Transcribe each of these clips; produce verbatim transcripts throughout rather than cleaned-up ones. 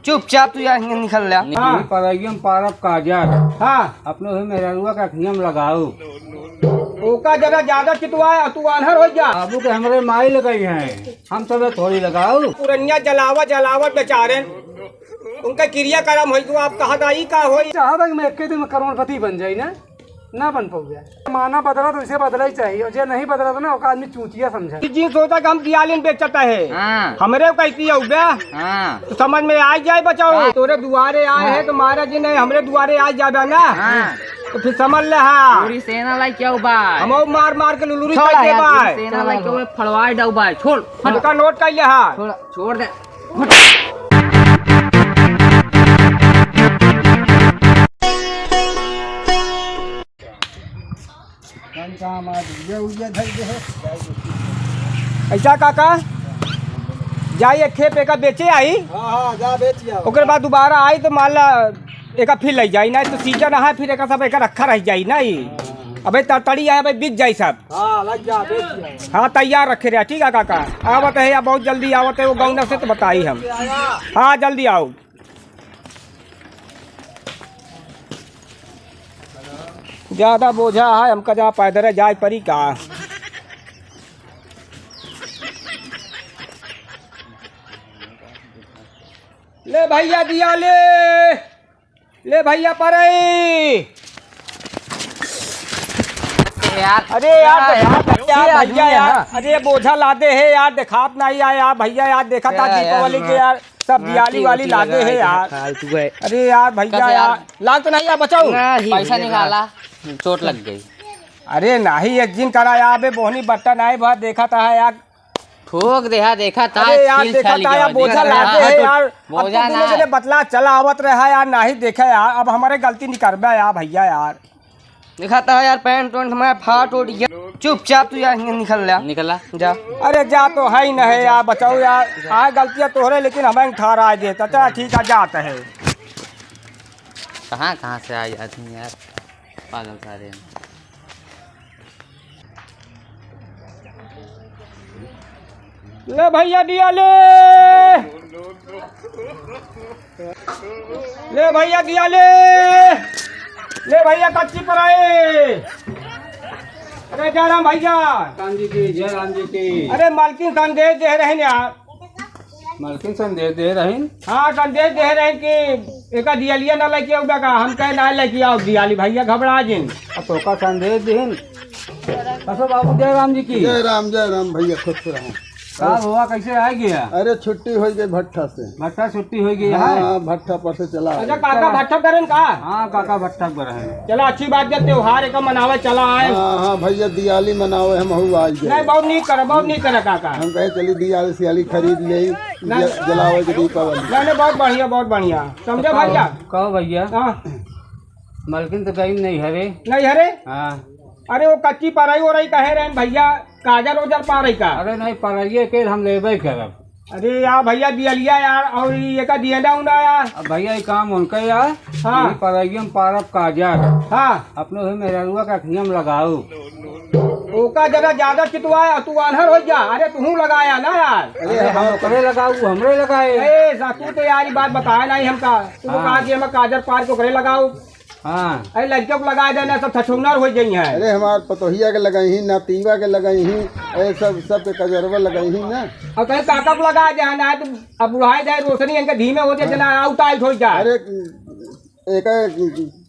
चुपचाप तू यहाँ निकल ले। हाँ। परइयम पारब काजर। हाँ। अपने हुई मेहररुआ के अखियम लगाऊ। ओका जरा ज्यादा चितवाए और तू आन्हर हो जा। बाबू के हमरे माई लगाई हैं, हम सब थोड़ी लगाऊ। पुरनिया जलावा जलावत बेचारे, उनका क्रियाकर्म होई तो आप कहा दाई का होई। चाहत है कि मैं एक दिन में करोड़पति बन जाई ना, ना बन पउबे। जमाना बदला तो इसे बदला ही चाहिए, और जे नहीं बदला तो ना ओका आदमी चूतिया समझे। जी सोचा कि हम दियालिन बेचत है, हाँ। हमरे कहती है उबे। हाँ। तो समझ में आ जाए बचाओ। हाँ। तोरे दुआरे आए हाँ। हैं तो महाराज जी नहीं हमरे दुआरे आ जाबे ना। हाँ। तो फिर समझ ले हाँ। पूरी सेना लाई क्या बा? हम मार मार के लुलुरी छोड़ा कर दे यार, बा। पूरी सेना लाई क्यों फड़वाए डाऊ बा? छोड़। हट। उनका नोट कर ले हाँ। छोड़, छोड़ दे। ऐसा काका, जाई एक खेप एका बेचे आई। हाँ, हाँ, जा बेच आओ। ओकरे बाद दोबारा आई तो मान ला एका फिर लइ जाई, नहीं तो सीजन है फिर एका सब एका रखा रह जाई नहीं। अबे तड़तड़ी है, अबे बिक जाई सब। हाँ, लग जा, बेच आओ। हाँ, तैयार रखे रहे, ठीक है काका। आवत है या बहुत जल्दी आवत है, वो गौना से तो बताई हम। हाँ, जल्दी आओ। ज्यादा बोझा है, हमका जहाँ पैदल जाए पड़ी का। ले भैया दियाली, ले भैया परई। यार, अरे यार, यार, यार, यार, यार, भैया यार, यार। अरे बोझा लादे है यार, देखात नहीं आए यार भैया यार, देखा था यार, दीपावली के यार। सब हाँ, दियाली वाली लागे है यार। फालतू है। अरे यार भैया यार, लाग तो नहीं यार, बचाओ। पैसा निकाला, चोट लग गई। अरे नहीं, एक दिन करा यार, बे बोहनी बट्टा नहीं भर, देखा था यार। ठोक दे हा, देखा था, अरे यार, देखा था यार, बोझा लागे है यार। अब बोझा तुम दोनों ना। जने बतला चला आवत रहा यार, नहीं देखा यार, अब हमारे गलती निकरबे यार भैया यार। दिखाता है यार, पैंट वैंट हमारा फाट उट गया। चुपचाप तू यहाँ निकल ले। निकला। जा। अरे जा तो है ही नहीं यार, बचाओ यार। हाँ, गलतियाँ तोहरे, लेकिन हमें ठहरा देता। चला ठीक है, जाता है। कहाँ, कहाँ से आए आदमी यार, पागल सारे। ले भैया दियाली, ले भैया दियाली, ले भैया कच्ची परई। अरे जय राम भैया। राम जी की, जय राम जी की। अरे मालकिन संदेश दे रहे हैं यार। मालकिन संदेश दे रहे हैं। हाँ, संदेश दे रहे हैं कि एका दियालिया ना लेके आउबा का, हम कहे ना लेके आओ दियाली भैया, घबरा जिन। अब तोका संदेश दिहिन। कसो बाबू, जय राम जी की। जय राम, जय राम भैया, खुश रहो। का हुआ, कैसे आ गया? अरे छुट्टी हो गई भट्ठा से। भट्ठा छुट्टी हो गई हाँ, है? हाँ, भट्ठा पर से चला आए। अच्छा काका भट्ठा करें का? हाँ काका भट्ठा पर है। चला अच्छी बात है, त्योहार एक मनावे चला आए। हाँ, हाँ भैया, दियाली मनावे हम हऊ आ गए। नहीं, बहुत नीक करा, बहुत नीक करा काका। हम कहे चली दियाली सियाली खरीद ले, नहीं। ज-, जलावे के दीपावली। नहीं, नहीं, बहुत बढ़िया, बहुत बढ़िया। समझे तो भैया? कहो, कहो भैया। हाँ। मलकिन तो गई नहीं हरे। नहीं हरे? हाँ। अरे वो कच्ची परई ओरई कहे रहे भैया, काजर ओजर पारई का? अरे नहीं, परइये के हम लेबे करब। अरे यार भैया दियलिया यार, और ये का दियना उना यार। अब भैया ये काम उनका यार, हाँ। ये परइये में पारब काजर। हाँ। अपने हुई मेहररुआ का अखियम लगाऊ। ओका जरा ज्यादा चितवाए, तू आन्हर हो जा। अरे तू लगाया ना यार। अरे अरे हम हम ओकरे लगाऊ, हमरे लगाए। ए, सा तू तो यार ये बात बताया नहीं हमका। तू हाँ। कहा कि हम काजर पार के ओकरे लगाऊ। हाँ। अरे लड़कियों को लगा देना, सब छछूनर हो गई हैं। अरे हमार पतोहिया के लगाई ही, नातीवा के लगाई ही, अरे सब, सब के कजरवा लगाई ही ना। और कहीं काका को लगा दे ना, तो अब बुढ़ाई जाए, रोशनी इनके धीमे हो जाए, हाँ। जना आउट आउट हो जाए। अरे एक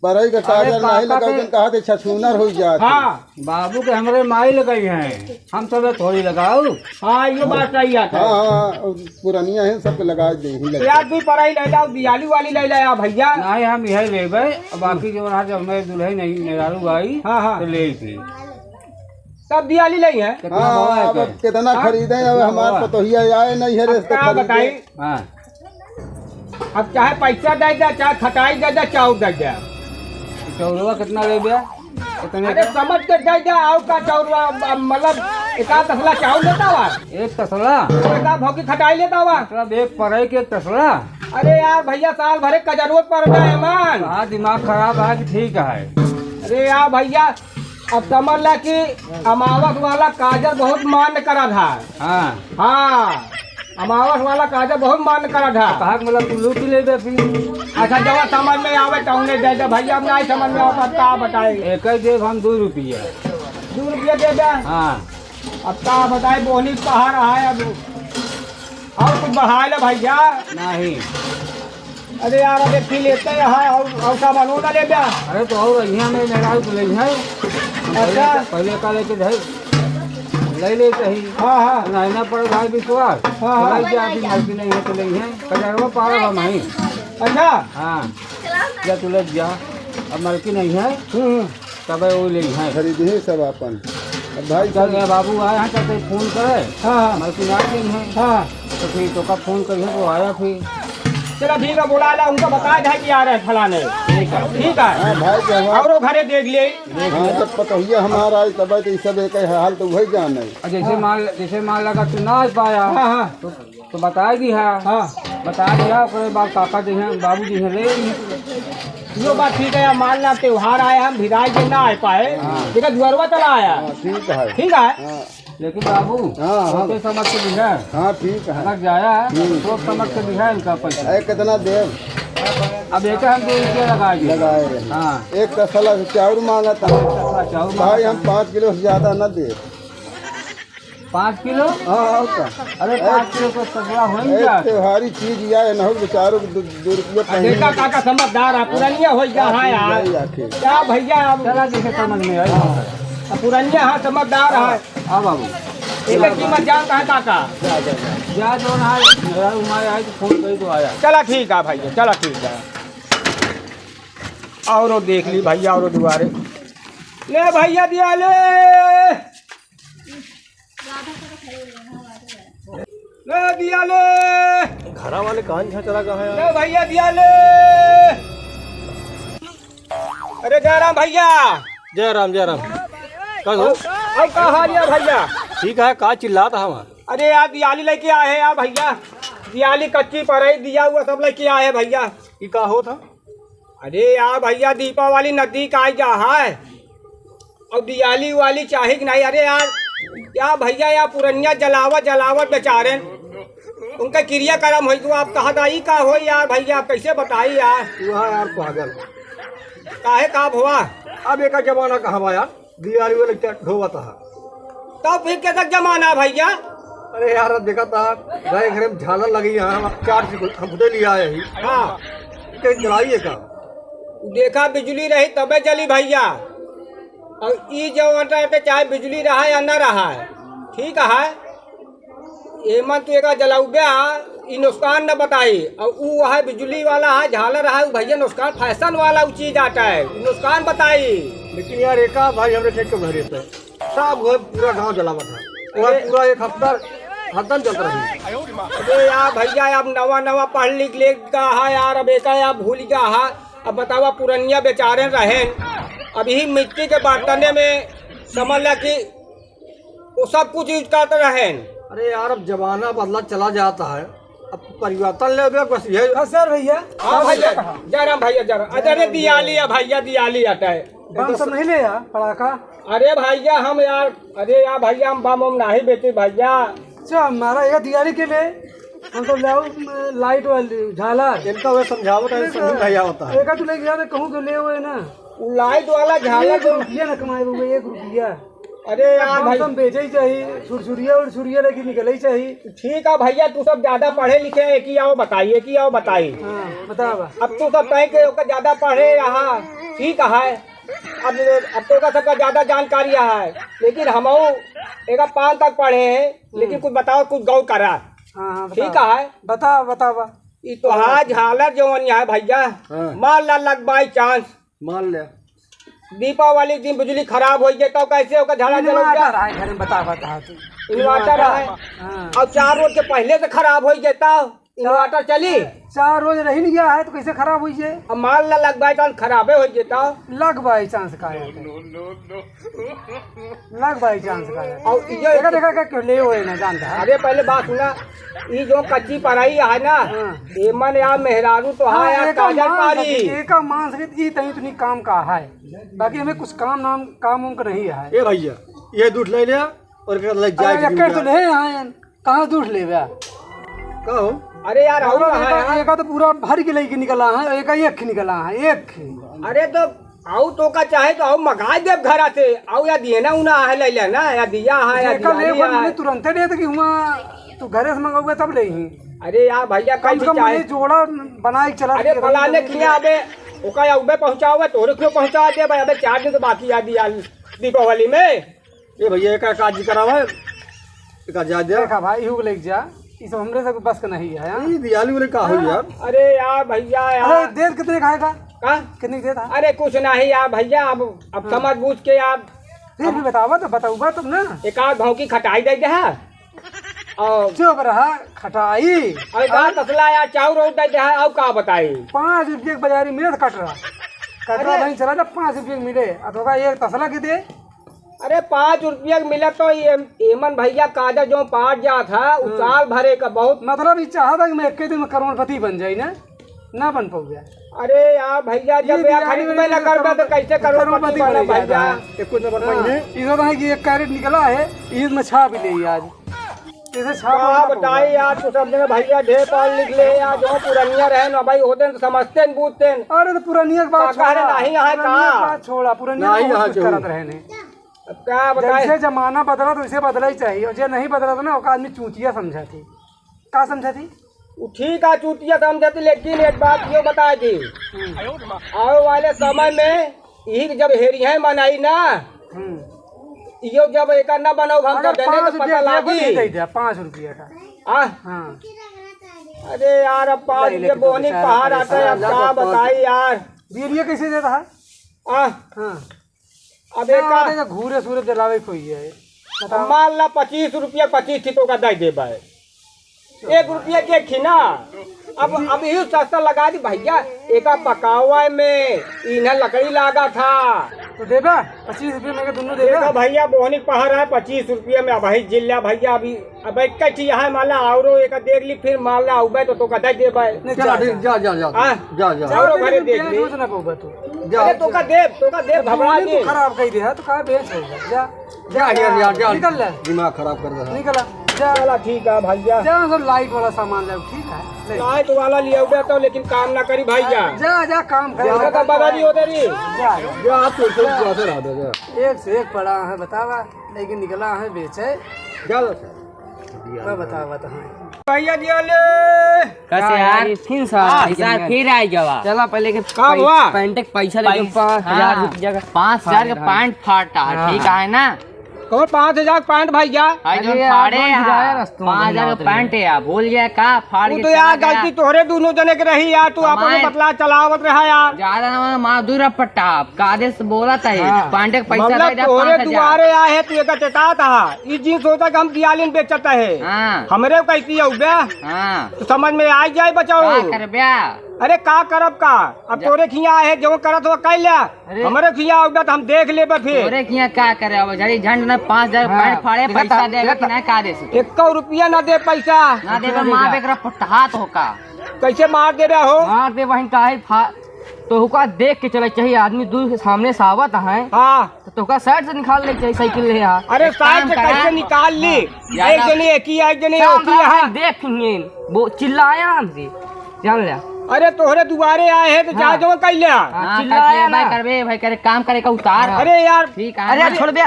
परई के अरे काजर नहीं काका लगा के के कहा थे छछूनर हो जात। हाँ। बाबू के हमरे माई लगाई हैं, हम सब थोड़ी लगाऊ। हाँ, ये बात सही है। हाँ, हाँ, पुरनिया है, सबके लगा दे ही लगे। यार, तू परई ले लाओ, दियाली वाली ले लाओ भैया। नहीं, हम यही लेबे, बाकी जो रहा जब मैं दुल्हन नहीं मेहरारू आई, हाँ, हाँ। तो ले थी। सब दियाली ले है। कितना हाँ, भाव है अब के? कितना हाँ? खरीदे, अब कितना हमार भाव है? पतोहिया आए नहीं है, अब रेस तो का खरीदे। बताई? हाँ। अब चाहे पैसा दे दे, चाहे खटाई दे दे, चाउर दे दे। चौरवा कितना ले बे? कितने अरे का? समझ के दे दे, आओ का चौरवा, अब, अब मतलब एक आध तसला चाउर लेता हुआ। एक तसला? एक आध भौकी खटाई लेता हुआ। मतलब एक परई के एक तसला? अरे यार भैया, साल भरे कजरुआ पर जाए मान। हाँ, दिमाग खराब है कि ठीक है? अरे यार भैया, अब समझ ला कि अमावस वाला काजर बहुत मान करा था। हाँ। हाँ। अमावस वाला काजा बहुत मान करत है। कहा के मतलब तू लूट लेबे फिर? अच्छा, जवन समझ में आवे तौने दे दे भैया, अब नाहीं समझ में आवत, अब का बताई? एक ही देब हम दू रुपया। दू रुपया दे दे? हाँ। अब का बताई, बोहनी पहाड़ है अब। और कुछ बढ़ाए ले भैया। नहीं। अरे यार, अब एक ही लेते हैं, और, और सामानो ना ले बे। अरे तो और यहाँ में मेरा तो ले है। अच्छा। पहले का लेके जाए, ले ले सही। हाँ, हाँ। नहीं ना पड़े भाई विश्वास। हाँ, हाँ। तो ले जा, अभी मलकी नहीं है तो ले है। कजरवा पार हम ही। अच्छा। हाँ। जा तू ले जा। अब मलकी नहीं है। हम्म, हम्म। तबे वो ले हैं। खरीदे सब आपन। अब भाई चल सब गया बाबू, आए हैं, कहते फोन करे। हाँ, हाँ। मलकिन आ गई हैं। हाँ। तो फिर तो का फोन करिए, वो आया फिर। चला ठीक है, बुला ला, उनका बता दे कि आ रहे हैं फलाने। ठीक है। ठीक है। हाँ, भाई के हमार औरो घरे देख लिए। हाँ, जब पतोहिया हमारा आई, तब तो ई सब एक हाल तो वही जाने। और जैसे हाँ। मान, जैसे मान लगा तू ना आ पाया, हाँ, हाँ। तो तो बताए दिहा। हाँ। बताए दिहा, ओकरे बाद काका जी हैं, बाबू जी हैं, ले। यो बात ठीक है, यार, मान ला त्योहार आया, हम भिराई के ना आ पाए, हाँ। देखा दुअरवा चला आया। हाँ, ठीक है। ठीक है। हाँ। लेकिन बाबू, हाँ, हाँ। सोचे समझ के दिहा। हाँ, ठीक है। अगर जाया, हम्म। सोच समझ के दिहा इनका पैसा। अरे, कितना देब? अब एक हम दो रुपया लगाए। लगाए रहे। हाँ। एक तसला चाउर मांगा था। एक तसला चाउर भाई, मांगा हम था। पाँच किलो से ज्यादा ना देब। पाँच किलो? हाँ, और का? अरे, पाँच किलो तो सगला हो ही एक जात। त्योहारी चीज या है, ना हो बेचारों को दो, दो रुपया आ, पहले देखा काका समझदार है, पुरनिया हो गया, हाँ, हाँ, यार। यही आखिर। क्या भैया, अब चला जैसे समझ में आई। हाँ। अब पुरनिया, हाँ, समझदार है। हाँ, बाबू। एक कीमत जानता है काका। जा, जा, जा। जा, जो ना आए, मेरा रुमाल आए तो फोन करी तो आया। चला ठीक है भैया, चला ठीक है। औरो देख ली भैया, औरो दुआरे। ले भैया दिया ले। ले दिया ले। घरा वाले कहाँ झचरा कहाँ है यार? ले भैया दिया ले। अरे जयराम भैया। जयराम, जयराम। का हो? और का हाल है भैया? ठीक है, का चिल्लात है वहाँ? अरे यार, दियाली लेके आए हैं यार भैया। दियाली कच्ची परई दिया हुआ सब लेके आए हैं भैया। ई का होत है? अरे यार भैया, दीपावली नजदीक आई जा है, और दियाली वाली चाही कि नहीं? अरे यार, या भैया, या पुरनिया जलावत जलावत बेचारे, उनका क्रियाकर्म होई, तो आप कहा था, ई का होई यार भैया, आप कैसे बताई यार? तू हाँ यार पागल। काहे का भवा? अब एका जमाना कहाँ बा यार? दिवाली वाले क्या ढोवत है। तब फिर कैसा जमाना है भैया? अरे यार, अब देखा था, गए घरे में झालर लगी है, हम चार से हम खुदे लिया है ही। हाँ। कहीं जलाइए का? देखा, बिजली रही तबे जली भैया। और ई जो अंटा पे चाहे बिजली रहा या ना रहा है, ठीक है, एमन तू एका जलौबे आ, ई नुकसान न बताई। और ऊ है बिजली वाला है, झालर है, ऊ भैया नुकसान, फैशन वाला ऊ चीज आता है, ई नुकसान बताई। लेकिन यार, एका भाई हमरे खेत के भरे पे सब वो पूरा गांव जलावत है। और अरे। पूरा एक हफ्ता हरदम जलत रही। अरे यार भैया, अब नवा नवा पढ़ लिख ले का है यार, अब एका यार भूल गया है। अब बतावा, पुरनिया बेचारे रहेन, अब यही मिट्टी के बर्तने में समझ ला कि वो सब कुछ यूज करते रहेन। अरे यार, अब जमाना बदला चला जाता है, अब परिवर्तन ले बे, बस यही। हाँ सर भैया। हाँ भैया, जयराम भैया, जयराम। अरे दियाली है भैया, दियाली आता है। बम सब नहीं ले यार, पड़ाका। अरे भैया, हम यार, अरे यार भैया, हम बम उम नहीं बेचे भैया। अच्छा, हमारा ये दियाली के लिए हम तो लाओ, म, लाइट वाली झालर। इनका वे समझावत है, समझ में नहीं आवता है। एका तू लेके जाते कहूँ के ले हुए ना। उ लाइट वाला झालर एक तो रुपया ना कमाए हुए, एक रुपया। अरे यार भाई। कम बेचे ही चाहिए, सुरसुरिया उरसुरिया लेके निकले ही चाहिए। ठीक है भैया, तू सब ज्यादा पढ़े लिखे है कि आओ बताइए, कि आओ बताई। हाँ, बतावा। अब तू सब कहीं के ओकर ज्यादा पढ़े रहा, ठीक है। अब, अब तो का सबका ज्यादा जानकारी है, लेकिन हमहू एक पाँच तक पढ़े हैं, लेकिन हम्म। कुछ बताओ, कुछ गौर करा। हाँ, हाँ, ठीक बतावा। है। बतावा, बतावा। ई तोहार झालर जवन है भैया, हाँ। मान ला लग by chance। मान ले। दीपावली के दिन बिजली खराब हो जाता, कैसे ओकर झालर जलौबे? इन्वर्टर है घर में, बता, बता तू। इन्वर्टर है। हाँ। और चार रोज के पहले से खराब हो जाता, इन्वर्टर चली? चार रोज रही नहीं गया है तो कैसे खराब हुई है? अब मान ला लग by chance खराबे हो जाता। लग by chance का है? लग by chance का है। और ये देखा, देखा, क्या क्यों ले हुए ना जानता है? अरे पहले बात सुना, ई जो कच्ची परई है ना, हाँ। एमन या मेहरारू तो हाँ, हाँ, या एका काजल मान पारी। सके, एका मान सके, ई तनी, तनी काम का है। बाकी हमें कुछ काम नाम, काम उम का नहीं है। ए भैया, ये दूध ले ले और कर ले अरे, जाए एकर तो ले आए, कहाँ दूध लेबे? का हो? अरे यार, हम अरे कहाँ एका, यार? एका तो पूरा भर के लेके निकला है, एका एक निकला है, एक। अरे तो आऊ तो का चाहे तो आऊ मंगाइ देब घरा से, आऊ या दिहना उना है लइ लेना, या दिया है, या एका ले दियाली पर है। मने तुरंते देत कि हुआ तू घरे से मंगउबे तब लेही। अरे यार भइया, कम से कम चाहे मने जोड़ा बनाइ के चला अरे दिया, फलाने तब खिया अबे, ओका या उबे पहुँचावे, तोरे क्यों पहुँचा देबे? अबे चार दिन तो बाकी है दिया दीपावली में। ए भइया, एका काज करावा, एका जा दे। देखा भाई, इहू के लेके जा, ई सब हमरे से बस के नहीं है, हाँ? ई दियाली वाले का हो यार? अरे यार भइया यार। अरे देत कितने का है का? का? कितने के देत है? अरे कुछ नहीं यार भइया, अब, अब हाँ। समझ बूझ के यार। फिर भी बतावा तो, बताऊबा तब ना। एक आध भौंकी खटाई दइ दे है। और चुप रहा, खटाई। और एक आध तसला यार चाउर और दइ दे है, और का बताई? पाँच रुपये के बाजारी में तो कट रहा। कट रहा अरे। नहीं चला जब पाँच रुपये के मिले, अथवा एक तसला के दे। अरे पाँच रुपया के मिलत तो ये, एमन भइया काजा जो पाट जात है, उ हाँ। साल भरे का बहुत। मतलब ई चाहत है कि मैं एक्के दिन में करोड़पति बन जाई ना, ना बन पउबे। अरे यार भइया, जब ये यार दियाली खरीद में वाली ना जो करबे तो करोड़-, कैसे करोड़पति करोड़पति बनब बन भइया? जाए। एको नंबर हाँ, बन जाए। इधर है कि एक कैरेट निकला है, ईद में छाप ले आज। इसे छाप का वाला बताई पउबे। यार, तू सब जगह भइया ढेर पढ़ लिख ले यार, जो पुरनिया रहे ना भाई, होते तो समझते न बूझते न। अरे तो पुरनिया के बात का कहे छोड़ा, नहीं यहाँ पुरनिया का? के बात छोड़ा, पुरनिया नहीं बहुत यहाँ कुछ जो। करत रहे ने। अब का बताए? जैसे जमाना बदलत, वैसे बदला ही चाहिए। और जे नहीं बदलत ना, ओका आदमी चूतिया समझा थी। का समझा थी? उ ठीक है, चूतिया समझा थी, लेकिन एक बात यो बताए दी। हम्म। आवे वाले समय में यही जब हेरिया मनाई ना, हम्म। यो जब एका ना बनाओ, हम अगर तब देने पाँच तो पता रुपया लागी। दे दे, पाँच रुपया का। आ? हाँ। अरे यार, अब पाँच नहीं, रुपया लेकिन तो बोनी बेचारा पहाड़ आता है, अब परेशान का है। बताई यार? बीड़िया कैसे देता है? आ? हाँ। अब हाँ, एका देखो, घूरे सूरे दिलावे कोई है। बताओ। मान ला पच्चीस रुपया, पच्चीस थी तो का दे दे भाई। एक रुपया के खी ना। अब, अब यही सस्ता लगा दी भइया, एका पकावे में इन्हें लकड़ी लागा था। तो देबा? पच्चीस रुपया में के दोनों देबा? देखा भइया, बोहनी के पहाड़ है, पच्चीस रुपया में अब भाई जिल्ला भइया अभी अब एक कठी है, मान ला, औरो एक देख ली, फिर मान ला, उबे तो, तो कदा देबे। नहीं, चला, जा, ठीक, जा। जा, जा, जा, हाँ? जा, जा। जा, औरो जा, घरे लेकिन देख बेच ली। बेच ना पाऊबा तू। जा। अरे, तो का देब, तो का देब, घबरा बोली तू के। खराब कही दे, तो का बेच होगा, जा। जा, जा, जा, जा, जा। निकल ले। दिमाग खराब कर दे। निकल, जा। चला, ठीक है, भइया। जा, सब लाइट वाला सामान ले, ठीक है? ले। लाइट वाला लिया हुआ तो, लेकिन काम ना करी, भइया। जा, जा, काम कर। जा, तो बदली होते रही। जा, जा। जा, आप तो, तो, तो, तो, जा। एक से एक पड़ा है, बतावा। लेकिन निकला है बेचे। चलो सर। मैं बतावा तो हाँ। भइया दिया ले। कैसे यार? यार, फिर सा, हाँ, ऐसा यार। फिर आ गवा। चला पहले के का पै-, हुआ? पैंट के पैसा लेके पै-, पाँच हजार हाँ। रुपया का पाँच हजार का फाड़ पैंट फाटा है, हाँ। ठीक है ना? कौन पाँच हजार का पैंट भइया? अरे यार, फाड़े बहुत गिराया रस्तों में पाँच हजार का पैंट है यार, बोल गया का? फाड़ वो के तो यार चला गया। गलती तोहरे दोनों जने के रही यार, तू आपन हमारे बतला चलावत रहा यार। ज्यादा ना मार दूर पट्टा। कादे से बोला था ये, हाँ। पांडे के पैसा मतलब दे दे तोहरे पाँच हजार। दुआरे आए है, तू एका चेतात हा। ई चीज सोचा कि हम दियालिन बेचत है। हाँ। हमरे कहती है उबे। हाँ। तो समझ में आ जाए बचाओ। का करब्या? अरे का करब का? अब जा। तोरे खिया आए है, जो करत हो कह ले। अरे। हमरे खिया उबे तो हम देख लेबे फिर। तोरे खिया का करे? अब जरी झंड ना पाँच हजार हाँ। पैंट फाड़े, देखा पैसा था, देगा देखा कि था। ना कादे से? एको रुपया ना दे पैसा। ना देबे, अच्छा, माँ देखा। बेकरा पटहात हो का? कैसे मार देबे हो? मार दे वहीं काहे फा-, तोहका देख के चले चाहिए, आदमी दूर से सामने से आवत है, हाँ। तो तोहका साइड से निकाल ले चाहिए साइकिल ले आ। अरे एक साइड काम से करा। कैसे निकाल ली? हाँ। एक जने एक ही, एक जने काम एक ही करा, है। देख नहीं, वो चिल्लाया हमसे, जान ले। अरे तोहरे दुआरे आए हैं तो जा हाँ। जो कर ले। हाँ, हाँ, चिल्लाया करबे, ना। भाई करबे, भाई करे, काम करे का उतार। हाँ। अरे यार। ठीक है। अरे छोड़ बे।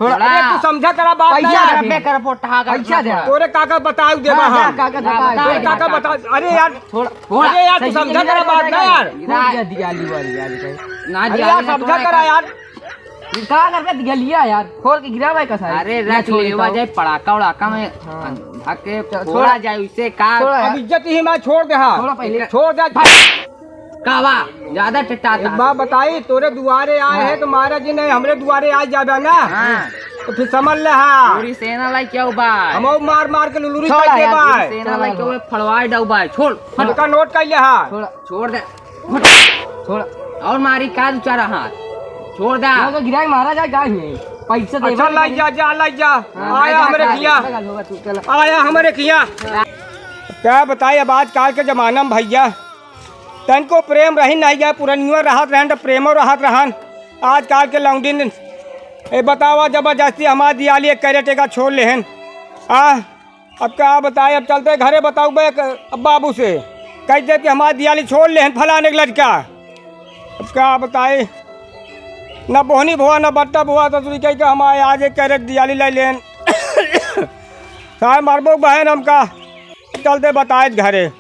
थोड़ा। अरे, तू समझा करा बात पैसा ना यार। दे। कर पोटा का पैसा दे। तोरे काका बताऊ देबा हाँ, हम। जा, काका हाँ, बता, तोरे काका बता। बता। अरे यार। थोड़ा, थोड़ा। अरे यार, तू सही समझा से करा बात ना यार। गिरा दिया, दिया, दिया, दिया। ना अरे दिया, यार, ना समझा थोड़ा करा का यार। का कर बे दिया लिया यार। खोल के गिरा भाई का सारे। अरे, ना रख छोड़ लेवा देता जाए पड़ाका उड़ाका में। हाँ। धके चल, थोड़ा छोड़ा। जाए, उसे का। थोड़ा अब यार। इज्जत ही मैं छोड़ दे, हाँ। थोड़ा पहले। छोड़ दे। कावा, ज्यादा टिटाता। एक बात बताई, तोरे दुआरे आए हाँ। हैं तो महाराज जी नहीं, हमरे दुआरे आ जाबे ना। हाँ। तो फिर समझ ले, हाँ। पूरी सेना लाई क्यों बा? हम मार मार के लुलुरी छोड़ा कर दे यार, बा। पूरी सेना लाई क्यों बा? फड़वाए डाउ बा, छोड़। उनका नोट कर ले, हाँ। छोड़ा। छोड़ दे। छोड़। और मारी का दू चार हाथ। छोड़ दे। वो तो गिराई महाराज आ, का है? पैसा दे अच्छा, बा, लाई जा, जा, लाई जा। हाँ, आया लाई जा, हमरे लाई खिया। जा, होगा तू, चला। आया हमरे खिया। क्या बताई, अब आजकल के जमाना में भइया, तनको प्रेम रही नहीं गया, पुरनियो रहत रहन त प्रेमो रहत रहन। आजकल के लौंडिन, ए बतावा, जबरदस्ती हमार दियाली एक कैरेट एका छोड़ लेहन। आ, अब का बताई, अब चलते घरे बताउबे क-, अब बाबू से कहि दे कि हमार दियाली छोड़ लेहन फलाने के लड़का। अब का बताई, न बोहनी भवा न बट्टा भवा, ससुरी कहि के हमार आज एक कैरेट दियाली लइ लेहन। सारे मरबो बहन हमका, चलते बताइत घरे।